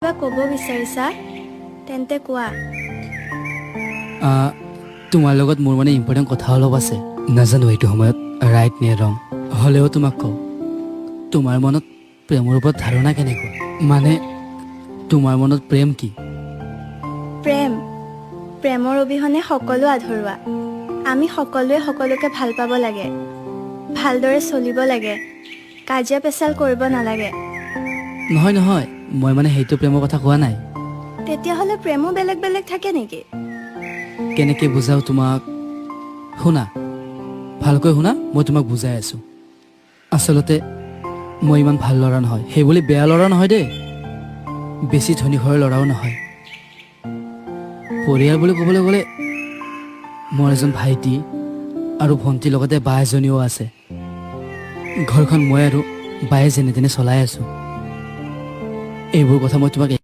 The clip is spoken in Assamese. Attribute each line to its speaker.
Speaker 1: কিবা ক'ব বিচাৰিছা তেন্তে কোৱা।
Speaker 2: তোমাৰ লগত মোৰ মানে ইম্পৰ্টেণ্ট কথা অলপ আছে। নাজানো এইটো সময়ত ৰাইট নে ৰং, হ'লেও তোমাক কওঁ, তোমাৰ মনত প্ৰেমৰ ওপৰত ধাৰণা কেনেকুৱা? মানে তোমাৰ মনত প্ৰেম কি?
Speaker 1: প্ৰেম, প্ৰেমৰ অবিহনে সকলো আধৰুৱা। আমি সকলোৱে সকলোকে ভাল পাব লাগে, ভালদৰে চলিব লাগে, কাজিয়া পেচাল কৰিব নালাগে।
Speaker 2: নহয় নহয়, মই মানে সেইটো প্ৰেমৰ কথা কোৱা নাই।
Speaker 1: তেতিয়াহ'লে প্ৰেমো বেলেগ বেলেগ থাকে নেকি?
Speaker 2: কেনেকৈ বুজাওঁ তোমাক? শুনা, ভালকৈ শুনা, মই তোমাক বুজাই আছোঁ। আচলতে মই ইমান ভাল ল'ৰা নহয়, সেইবুলি বেয়া ল'ৰা নহয় দেই। বেছি ধনী ঘৰৰ ল'ৰাও নহয়। পৰিয়াল বুলি ক'বলৈ গ'লে মোৰ এজন ভাইটি আৰু ভণ্টিৰ লগতে বা এজনীও আছে। ঘৰখন মই আৰু বায়ে যেনে তেনে চলাই আছোঁ। এইবোৰ কথা মই তোমাক